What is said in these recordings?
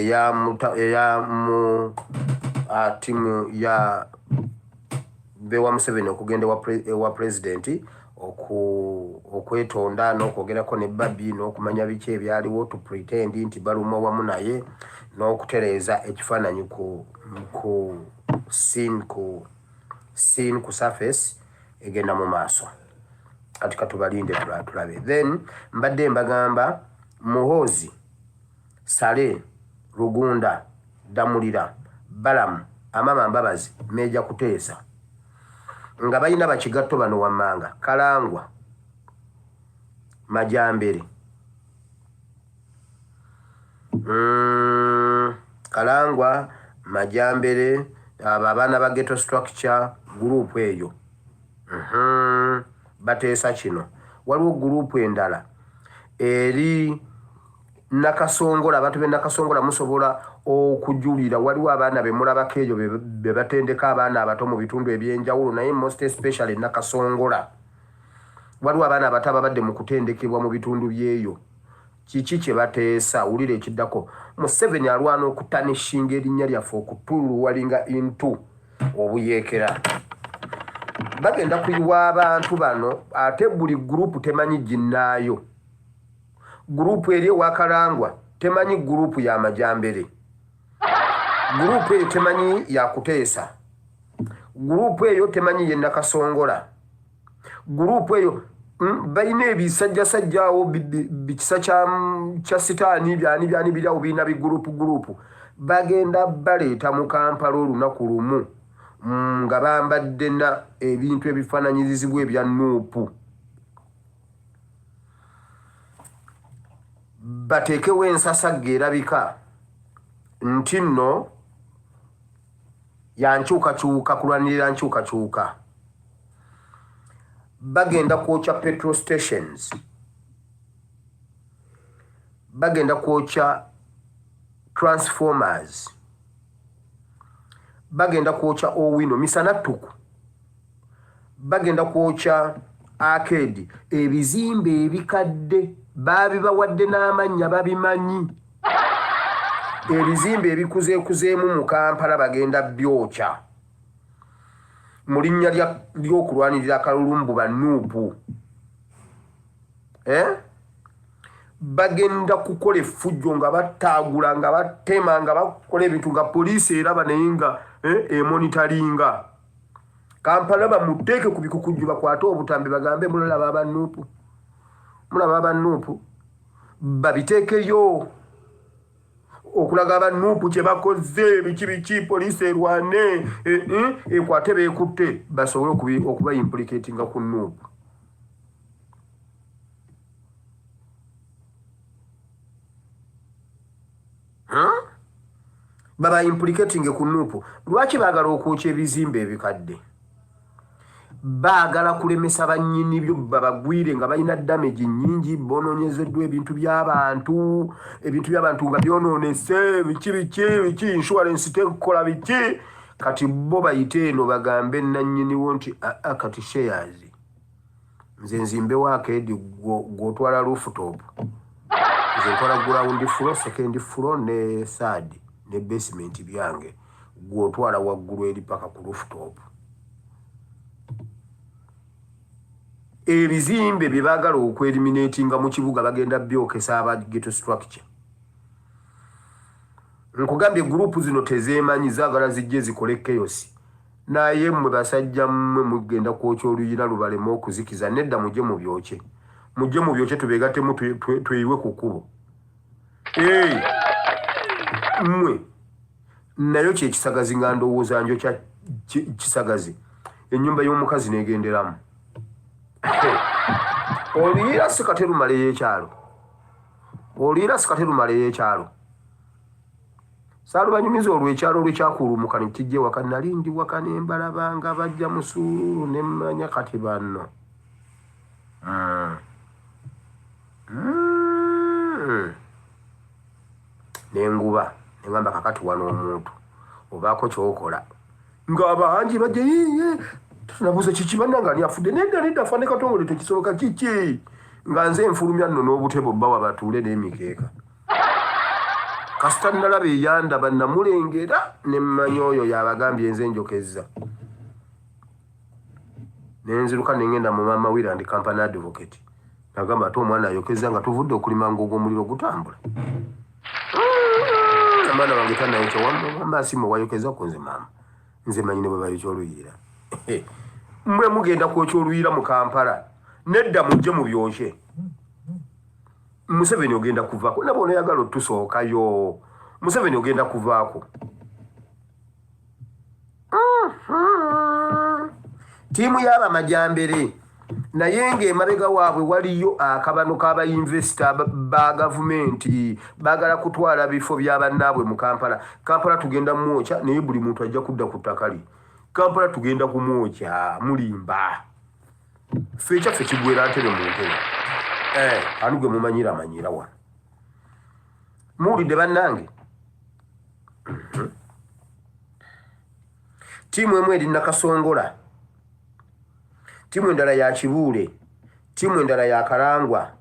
Eya eya mu tiimu ya bewa Museveni okugenda ewa pulezidenti okwetonda n'okwogerako ne Barbie n'okumanya biki ebyaliwo, to pretend nti balumwa wamu naye n'okutereeza ekifaananyi ku scene, ku surface egenda mu maaso. Kati katubalinde tulabe. Then mbadde mbagamba Muhoozi, Saleh, Rugunda, Damulira, Balamu, Amama Mbabazi, Meja Kuteesa nga balina bakigatto bano wammanga: Kalangwa, Majambere, Kalangwa, Majambere, abo abaana ba ghetto structure group eyo. Bateesa kino. Waliwo group endala eri Nakasongola. Abantu be Nakasongola musobola okujulira. Waliwo abaana be mulabako eyo be batendeka abaana abato mu bitundu ebyenjawulo, naye most especially Nakasongola waliwo abaana abato ababadde mu kutendekebwa mu bitundu byeyo. Kiki kye bateesa? Wulira ekiddako. Museveni alwana okutarnishinga erinnya lyaffe, okutuluwalinga into obuyeekera. Bagenda kuyiwa abantu bano, ate buli group temanyi ginnaayo. Group eri ewakalangwa temanyi group ya Majambere, group eyo temanyi yakuteesa, group eyo temanyi ye Nakasongola, group eyo balina ebisajjasajjaawo bikisa kya sitaani byani byani birawo, birina bigroup group. Bagenda baleeta mu Kampala olunaku lumu nga bambadde na ebintu ebifaananyirizibwa ebya NUP, bateekewo ensasagga erabika nti nno yankyukakyuka, kulwanirira nkyukakyuka. Bagenda kwokya petrol stations, bagenda kwokya transformers, bagenda kwokya Owino misana ttuku, bagenda kwokya arcade, ebizimbe ebikadde baabibawadde n'amannya, babimanyi. Ebizimbe ebikuzeekuzeemu mu Kampala bagenda byokya mu linnya ly'okulwanirira akalulumbu ba NUP, eh? Bagenda kukola effujjo nga bataagula, nga batema, nga bakola ebintu nga poliisi eraba, naye nga emonitoringa Kampala. Bamuteeke ku bikukujju, bakwate obutambi, bagambe, "Mulaba aba NUP, mulaba aba NUP." Babiteekeyo okulaga aba NUP kye bakoze, biki biki, poliisi erwane, ekwate beekutte, basobole okuba implicatinga ku NUP. Huh? Baba implicating ku NUP. Lwaki baagala okwokya ebizimbe ebikadde? Baagala kulemesa bannyini byo babagwire nga balina damage nnyingi, bonoonyezeddwa ebintu by'abantu, ebintu by'abantu nga byonoonese, biki biki biki, insurance tekola biki. Kati bo bayite eno bagambe nannyiniwo nti, "Aa, kati shares nze nzimbewo arcade, gw'otwala rooftop, nze ntwala ground floor, second floor ne third ne basement byange, gw'otwala waggulu eri paka ku rooftop." Ebizimbe bye baagala okweliminatinga mu kibuga bagenda byokesa aba ghetto structure. Nkugambye, group zino tezeemanyi, zaagala zijje zikole chaos. Naye mmwe basajja mmwe mugenda kwokya oluyira lubaleme okuzikiza. Nedda, mujje mubyokye, mujje mubyokye, tubeegattemu, tweyiwe ku kkubo. Mmwe nayo kyekisagazi nga ndowooza njokya kisagazi, ennyumba y'omukazi negenderamu oluyira sikate lumaleyo ekyalo, oluyira sikate lumaleyo ekyalo. Saalubanyumiza olwo ekyalo lwekyakuulumuka ne kijja ewaka. Nali ndi waka ne mbalaba nga bajja musuululu, ne mmanya kati banno. Nenguba neŋamba, kakati wano omuntu obaako kyokola ng'abangi bajja yiye tunabuuza kiki bannange, ani afudde? Nedda, nedda, afande Katongole tekisoboka, kiki? Nga nze nfulumya nno n'obutebe obbawa batuule n'emikeeka. Kasita nalaba eyandaba namulengera ne mmanya oyo yabagambye nze njokezza. Nenziruka nengenda mu Mama Wirand Company Advocate. Nagamba ate omwana ayokezza nga tuvudde okulima ng'ogwo omuliro gutambula. Omwana wange tanayokya wamma asiima wayokeza ku nze maama. Nze manyi ne bwe bayokya oluyiira. Mmwe mugenda kwokya oluyiira mu Kampala. Nedda mujje mubyokye. Museveni ogenda kuvaako nabo onoyagala otusookayo. Museveni ogenda kuvaako. Ttiimu y'abamajambere naye ng'emabega waabwe waliyo akabano k'abayinvesita ba gavumenti baagala kutwala bifo bya bannaabwe mu Kampala. Kampala tugenda mwokya naye buli muntu ajja kudda ku ttaka lye. Kampala tugenda kumwokya mulimba. Ffe ekyaffe kigwera ntebe mu ntebe. Eh, ani gwe mumanyira amanyira wano. Muwulidde bannange? Ttiimu emu eri Nakasongola, ttiimu endala ya Kibuule, ttiimu endala ya Karangwa,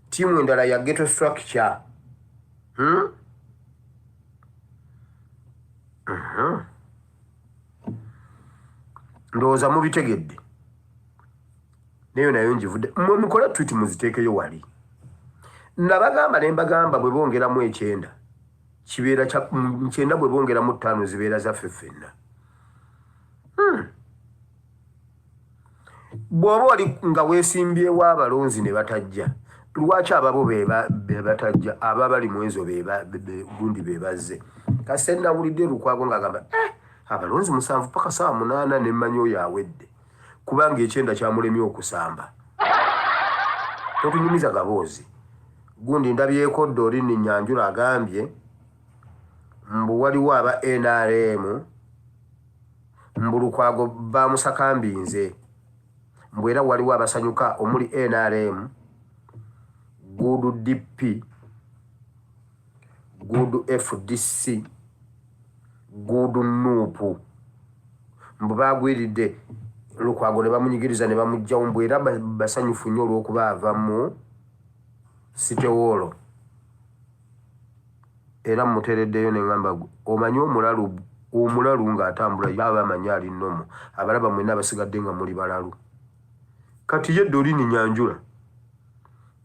ttiimu endala ya Ghetto Structure. Hmm? Ndowooza mubitegedde. Neyo nayo njivudde. Mmwe mukole tweet muziteekeyo wali. Nabagamba ne mbagamba bwe bongeramu ekyenda kibeera kya kyenda bwe bongeramu ttaano zibeera zaffe ffenna. Bw'oba oli nga weesimbyewo abalonzi ne batajja, lwaki ababo be batajja aba bali mu ezo gundi be bazze? Kasita nawulidde Lukwago ng'agamba eh, abalonzi 7 paka ssaawa 8 ne mmanyi oyo awedde kubanga ekyenda kyamulemye okusamba. Totunyumiza gaboozi. Gundi ndabyeko Doreen Nyanjura agambye mbu waliwo aba NRM mbu Lukwago bamusakambinze mbu era waliwo abasanyuka omuli NRM, Good DP, Good FDC, Good NUP mbu bagwiridde Lukwago ne bamunyigiriza ne bamuggyawo mbu era basanyufu nnyo olw'okuba ava mu City Hall. Era mmuteereddeyo ne ŋŋamba omanyi omulalu omulalu ng'atambula aba amanyi ali nnomo abalaba mwenna abasigadde nga muli balalu. Kati ye Doreen Nyanjura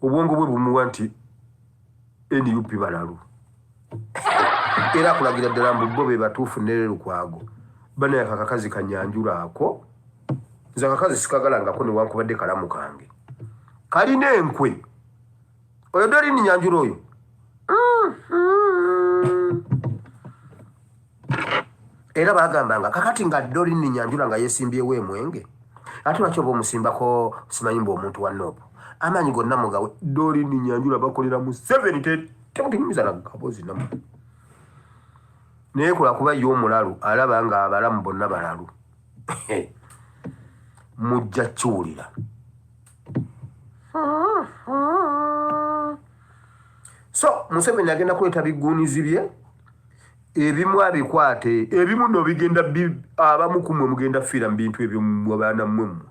obwongo bwe bumuwa nti NUP balalu. Era akulagira ddala mbu bo be batuufu ne Lukwago. Banaye ako akakazi ka Nyanjura ako nze akakazi sikagalangako newankubadde kalamu kange. Kalina enkwe. Oyo Doreen Nyanjura oyo. Era bagambanga kakati nga Doreen Nyanjura nga yeesimbyewo emwenge ate lwaki oba omusimbako simanyi mbu omuntu wa NUP amaanyi gonna mugawe. Doreen Nyanjura bakolera mu 7 temutunyumiza na kaboozi nammwe. Naye kola kuba ye omulalu alaba nga abalamu bonna balalu. Mujja kiwulira. So Museveni agenda kuleeta biguunizi bye ebimu abikwate ebimu no bigenda abamu ku mmwe mugenda fiira mu bintu ebyo mmwe baana mmwe mmwe.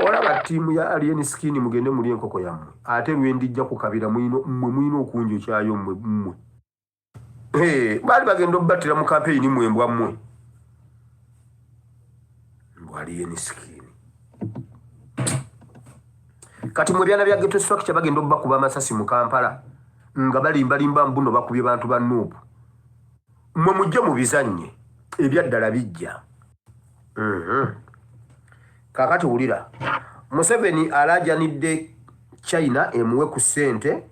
Olaba ttiimu ya Alien Skin mugende muli enkoko yammwe ate lwe ndijja ku kabira mmwe mulina okunjokyayo mmwe mmwe. Baali bagenda obbattira mu kampeyini mmwe mbwa mmwe. Mbwa Alien Skin. Kati mwe byana bya Ghetto Structure bagenda obbakuba amasasi mu Kampala nga balimbalimba mbuno bakubye bantu ba NUP. Mmwe mujje mubizannye ebyaddala bijja. Kaakati wulira Museveni alaajanidde China emuwe ku ssente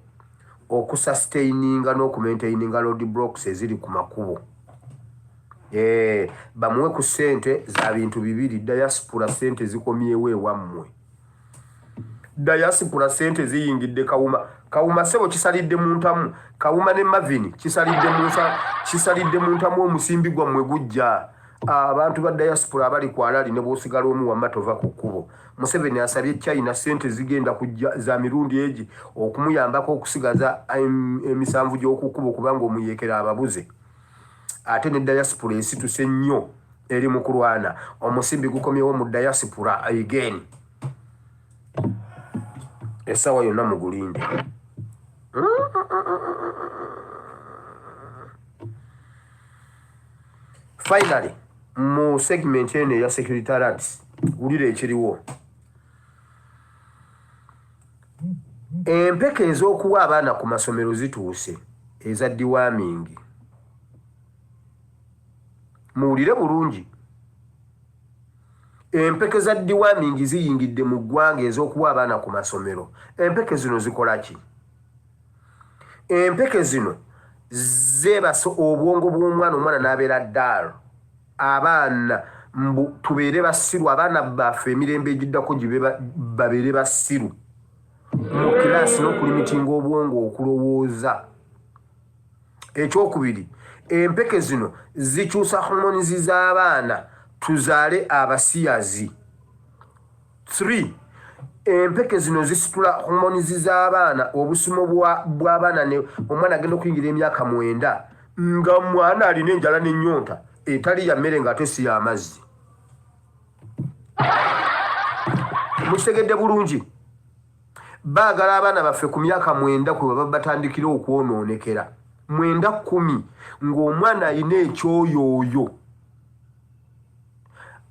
okusustaininga n'okumaintaininga road blocks eziri ku makubo. Bamuwe ku ssente za bintu bibiri. Diaspora ssente zikomyewo ewammwe. Diaspora ssente ziyingidde Kawuma. Kawuma ssebo kisalidde mu ntamu. Kawuma ne Marvin kisalidde mu ntamu omusimbi gwammwe gujja. Abantu ba diaspora abali ku alali ne bw'osigala omu wamma tova ku kkubo. Museveni asabye China ssente zigenda kujja za mirundi egi okumuyambako okusigaza emisanvu gy'oku kkubo kubanga omuyeekera ababuze. Ate ne diaspora esituse nnyo eri mu kulwana. Omusimbi gukomyewo mu diaspora again. Essaawa yonna mugulinde. Finally, mu segment eno eya security alerts, wulira ekiriwo. Empeke ez'okuwa abaana ku masomero zituuse eza deworming. Muwulire bulungi. Empeke za deworming ziyingidde mu ggwanga ez'okuwa abaana ku masomero. Empeke zino zikola ki? Empeke zino zeebasa obwongo bw'omwana, omwana n'abeera dull. Abaana mbu tubeere basiru, abaana baffe emirembe egiddako gibe babeere basiru mu kilaasi n'okulimitinga obwongo okulowooza. Ekyokubiri, empeke zino zikyusa hormones z'abaana tuzaale abasiyazi. 3, empeke zino zisitula hormones z'abaana, obusumo bw'abaana, ne omwana agenda okuyingira emyaka 9 nga mwana alina enjala n'ennyonta etali ya mmere ng'ate si y'amazzi. Mukitegedde bulungi? Baagala abaana baffe ku myaka 9 kwe baba batandikira okwonoonekera, 9, 10, ng'omwana alina ekyoyooyo.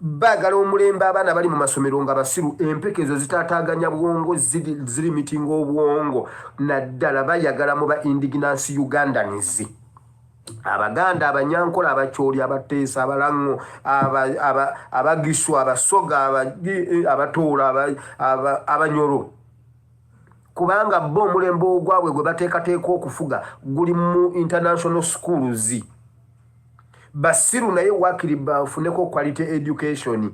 Baagala omulembe abaana bali mu masomero nga basiru. Empeke ezo zitaataaganya bwongo, zirimitinga obwongo. Naddala bayagala mu ba indigenous Ugandans, Abaganda, Abanyankola, Abakyoli, Abateesa, Abalaŋŋo, Abagisu, Abasoga, Abatoola, Abanyoro, kubanga bo omulembe ogwabwe gwe bateekateeka okufuga guli mu international schools. Basiru, naye wakiri bafuneko quality education.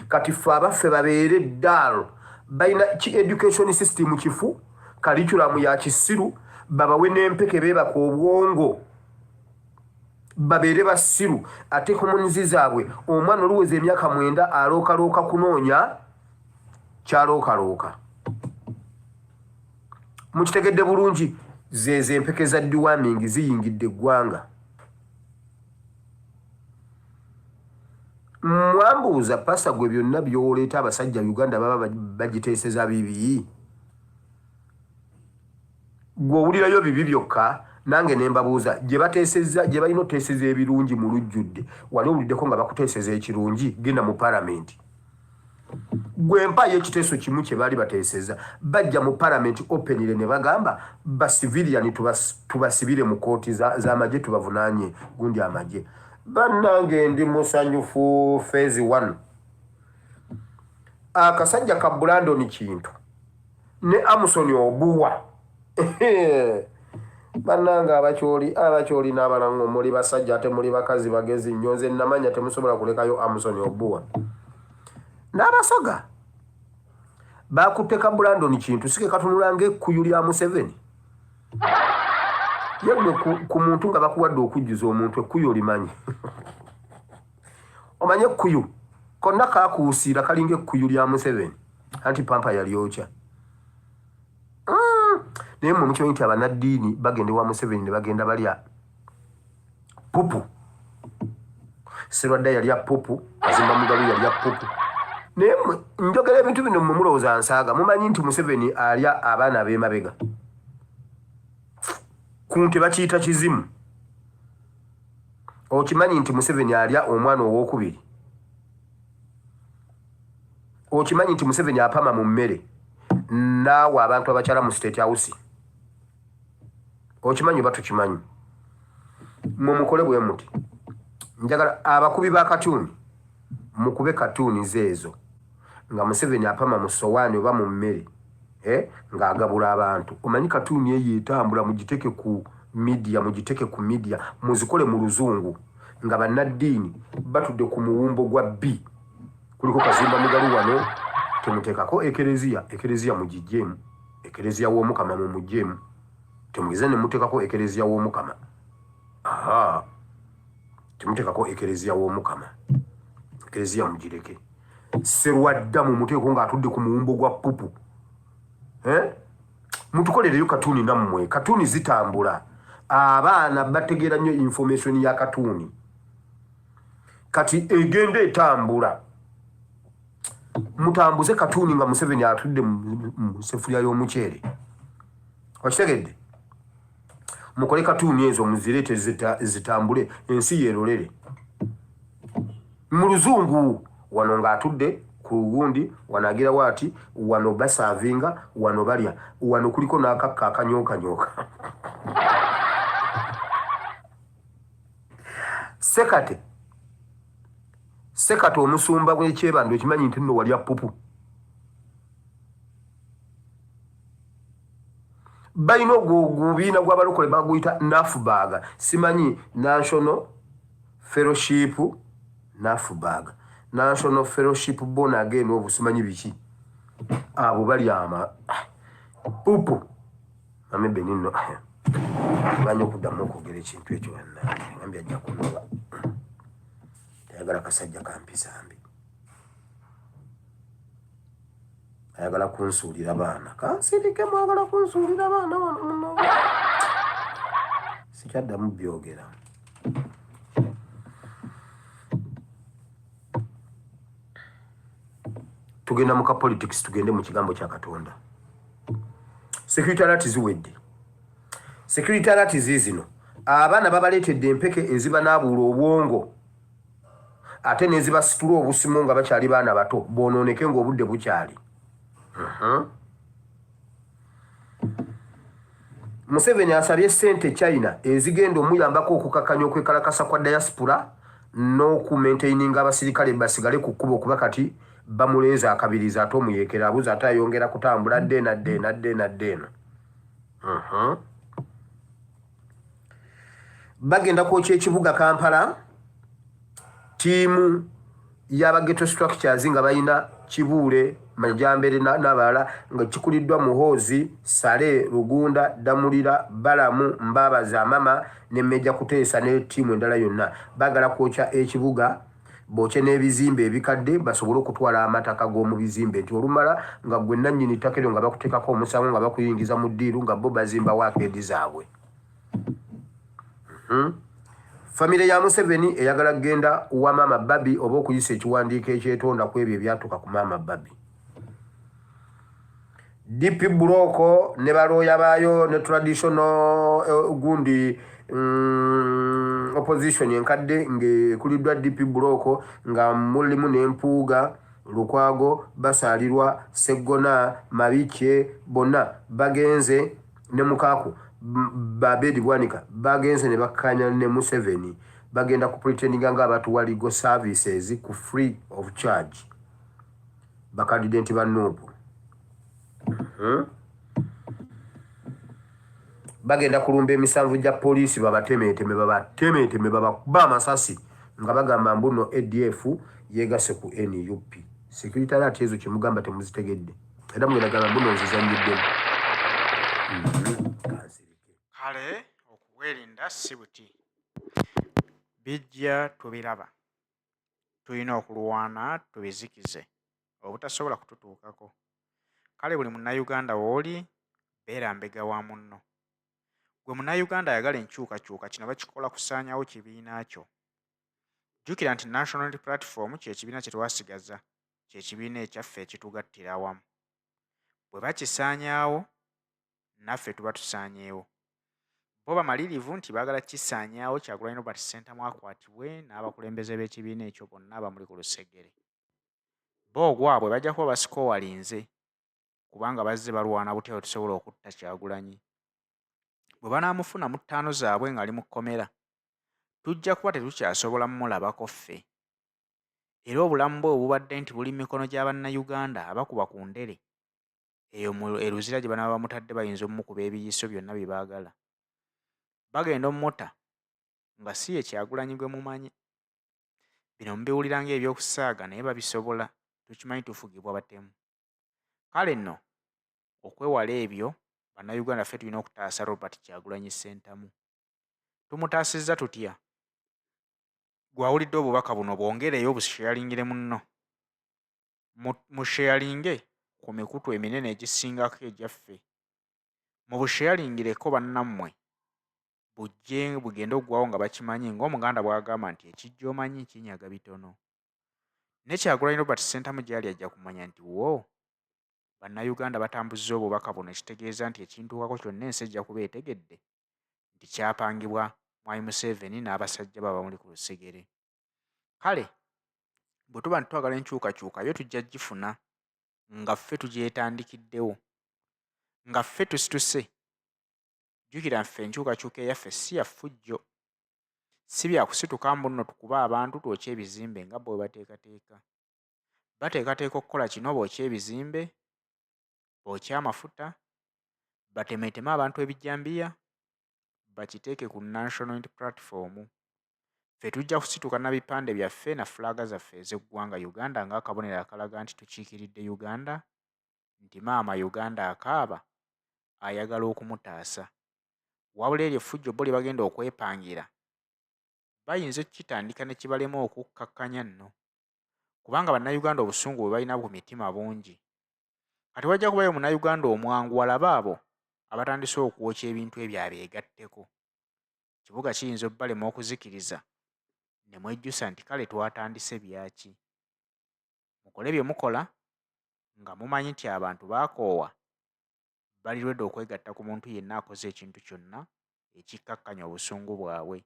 Kati ffe abaffe babeere dull, balina ki education system kifu, curriculum ya kisiru, babawe n'empeke beebaka obwongo babeere basiru. Ate hormones zaabwe, omwana oluweza emyaka 9 alookalooka kunoonya kyalookalooka. Mukitegedde bulungi? Zezo empeke za deworming ziyingidde eggwanga. Mwambuuza, "Pasa, gwe byonna by'oleeta abasajja Uganda baba bagiteeseza bibi, gwe owulirayo bibi byokka?" Nange ne mbabuuza, gye bateeseza, gye balina oteeseza ebirungi mu lujjudde, wali owuliddeko nga bakuteeseza ekirungi? Genda mu palamenti, gwe mpaayo ekiteeso kimu kye baali bateeseza. Bajja mu palamenti openly ne bagamba ba civilian tubasibire mu kooti z'amagye, tubavunaanye gundi amagye. Bannange, ndi musanyufu. Phase one, akasajja ka Brandon Kintu ne Amusoni Obuwa. Bannange, Abakyoli, Abakyoli n'Abalango, muli basajja ate muli bakazi bagezi nnyo. Nze namanya temusobola kulekayo Amusoni Obuwa. N'Abasoga bakutte ka Brandon Kintu, sike katunula ng'ekkuyu lya Museveni. Ye gwe ku muntu nga bakuwadde okujjuza omuntu ekkuyu, olimanyi, omanye ekkuyu konna kakuusiira kalinga ekkuyu lya Museveni, anti pampa yalyokya. Naye mmwe mukimanyi nti abanaddiini bagenda ewa Museveni ne bagenda balya pupu? Serwadda yalya pupu, Azimba Mugalu yalya pupu. Naye mmwe njogera ebintu bino, mmwe mulowooza nsaaga. Mumanyi nti Museveni alya abaana ab'emabega ku nte, bakiyita kizimu? Okimanyi nti Museveni alya omwana owokubiri? Okimanyi nti Museveni apama mu mmere naawe abantu abakyala mu State House? Okimanyi oba tukimanyi? Mwe mukole bwe muti, njagala abakubi ba katuuni mukube katuuni zeezo nga Museveni apama mu sowaani oba mu mmere, eh, ng'agabula abantu. Omanyi katuuni eyo etambula, mugiteke ku media, mugiteke ku media, muzikole mu Luzungu nga bannaddiini batudde ku muwumbo gwa b kuliko Kazimba Mugalu wano. Temuteekako ekereziya, ekereziya mugijjeemu, ekereziya w'Omukama mumugjeemu. Temugeze ne muteekako ekereziya w'Omukama. Aha, temuteekako ekereziya w'Omukama, ekereziya mugireke. Serwadda mumuteeko ng'atudde ku muwumbo gwa pupu, eh? Mutukolereyo katuuni nammwe. Katuuni zitambula, abaana bategeera nnyo information ya katuuni. Kati egenda etambula, mutambuze katuuni nga Museveni atudde mu sefuliya y'omuceere. Okitegedde? Mukole katuuni ezo muzireete zitambule, ensi yerolere. Mu luzungu wano ng'atudde ku gundi wano agira waati wano basaavinga wano balya wano kuliko n'akakka akanyookanyooka. Sekate Sekate omusumba w'ekyebando okimanyi nti nno walya pupu. Balina ogwo ogubiina gw'abalokole baguyita nafbag simanyi National Fellowship nafbag National Fellowship Born Again obu simanyi biki abo bali ama pupu mame benino manyi okuddamu okwogera ekintu ekyo bannange ngambye ajja kunoba tayagala kasajja kampisa mbi ayagala kunsuulira baana kansirike mwagala kunsuulira baana wano muno sikyaddamu byogera tugenda mu ka politics tugende mu kigambo kya katonda security alert ziwedde security alert zizino abaana babaleetedde empeke ezibanaabuula obwongo ate nezibasitula obusimu nga bakyali baana bato bonooneke ng'obudde bukyali mhm. Museveni asabye ssente China ezigenda omuyambako okukakanya okwekalakasa kwa diaspora n'okumaintaininga abasirikale basigale ku kkubo kuba kati bamuleeza akabirizi ate omuyeekera abuza ate ayongera kutambula dde eno adde eno adde eno adde eno. Mhm. Bagenda kwokya ekibuga Kampala ttiimu y'aba Ghetto Structures nga balina Kibuule, Majambere n'abalala nga kikuliddwa Muhoozi, Saleh, Rugunda, Damulira, Balamu, Mbabazi, Amama ne Meja Kuteesa ne ttiimu endala yonna. Baagala kwokya ekibuga bookye n'ebizimbe ebikadde basobole okutwala amataka g'omu bizimbe nti olumala nga ggwe nnannyini ttaka eryo nga bakuteekako omusango nga bakuyingiza mu ddiiru nga bo bazimbawo akeedi zaabwe. Mhm. Famire ya Museveni eyagala kugenda wa maama Barbie oba okuyisa ekiwandiiko ekyetonda ku ebyo ebyatuuka ku maama Barbie. DP Bulooko ne balooya baayo ne traditional eh, gundi opposition enkadde ng'ekuliddwa DP Bulooko nga mulimu ne Mpuuga, Lukwago, Basaalirwa, Sseggona, Mabikye bonna bagenze ne Mukaaku Babedi Bwanika bagenze ne bakkaanya ne Museveni bagenda ku pretendinga ng'abatuwa legal services ku free of charge bakandidenti ba Nup. Hmm? Bagenda kulumba emisanvu gya poliisi babatemeeteme babatemeeteme babakuba amasasi nga bagamba mbu no ADF yeegase ku NUP. Security alert ezo kyemugamba temuzitegedde era mugenda gamba mbu no nzizanyiddemu. Kale okuwerinda si buti bijja tubiraba tulina okulwana tubizikize obutasobola kututuukako. Kale buli Munnayuganda wooli beera mbega wa munno. Ggwe Munnayuganda ayagala enkyukakyuka kino bakikola kusaanyawo kibiina kyo. Jjukira nti National Unity Platform kye kibiina kye twasigaza, kye kibiina ekyaffe ekitugattira awamu. Bwe bakisaanyaawo naffe tuba tusaanyeewo. Bo bamalirivu nti baagala kukisaanyaawo Kyagulanyi Robert Ssentamu akwatibwe n'abakulembeze b'ekibiina ekyo bonna abamuli ku lusegere. Bo ogwabwe bajja kuba basikowalinze kubanga bazze balwana butya bwe tusobola okutta Kyagulanyi. Bwe banaamufuna mu ttaano zaabwe ng'ali mu kkomera, tujja kuba tetukyasobola mumulabako ffe. Era obulamu bwe bwe bubadde nti buli mu mikono gya Bannayuganda abakuba ku ndere, eyo mu e Luzira gye banaaba bamutadde bayinza omukuba ebiyiso byonna bye baagala. Bagenda omutta nga si ye Kyagulanyi gwe mumanyi. Bino mubiwulira ng'ebyokusaaga naye babisobola, tukimanyi tufugibwa batemu. Kale nno okwewala ebyo, Bannayuganda ffe tulina okutaasa Robert Kyagulanyi Ssentamu. Tumutaasizza tutya? Gwe awulidde obubaka buno bwongereyo obusheyaringire munno. Musheyaringe ku mikutu eminene egisingako egyaffe. Mubusheyaringireko bannammwe bujje bugende okuggwawo nga bakimanyi ng'Omuganda bw'agamba nti ekijja omanyi kinyaga bitono. Ne Kyagulanyi Robert Ssentamu gy'ali ajja kumanya nti woo Bannayuganda batambuzza obubaka buno ekitegeeza nti ekintuukako kyonna ensi ejja kuba etegedde nti kyapangibwa Mwami Museveni n'abasajja be abamuli ku lusegere. Kale. Bwe tuba nti twagala enkyukakyuka yo tujja gifuna nga ffe tugyetandikiddewo, nga ffe tusituse. Jjukira ffe enkyukakyuka eyaffe si ya ffujjo, si bya kusituka mbu nno tukube abantu twokye ebizimbe nga bo bwe bateekateeka. Bateekateeka okukola kino bookye ebizimbe, bookye amafuta, batemeeteme abantu ebijambiya, bakiteeke ku National Unity Platform. Ffe tujja kusituka na bipande byaffe na fulaaga zaffe ez'eggwanga Uganda ng'akabonero akalaga nti tukiikiridde Uganda, nti maama Uganda akaaba ayagala okumutaasa. Wabula eryo effujjo bo lye bagenda okwepangira bayinza okukitandika ne kibalema okukkakkanya nno kubanga Bannayuganda obusungu bwe balina ku mitima bungi. Kati wajja kubayo Munnayuganda omwangu alabe abo abatandise okwokya ebintu ebyo abeegatteko. Kibuga kiyinza obbalema okuzikiriza ne mwejjusa nti kale twatandise byaki. Mukole bye mukola nga mumanyi nti abantu baakoowa bali ready okwegatta ku muntu yenna akoze ekintu kyonna ekikkakkanya obusungu bwabwe.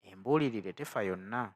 Embuulirire tefa yonna.